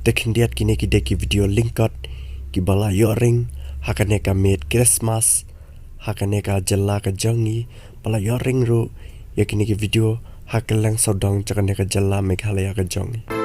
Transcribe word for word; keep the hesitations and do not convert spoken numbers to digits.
Te khyndiat kine ki dei ki video lyngkot kiba la ïoh ring ha kane ka miet Christmas ha kane ka jylla ka jong ngi, ba la ïoh ring ruh ïa kine ki video ha kylleng sawdong jong kane ka jylla Meghalaya ka jong ngi.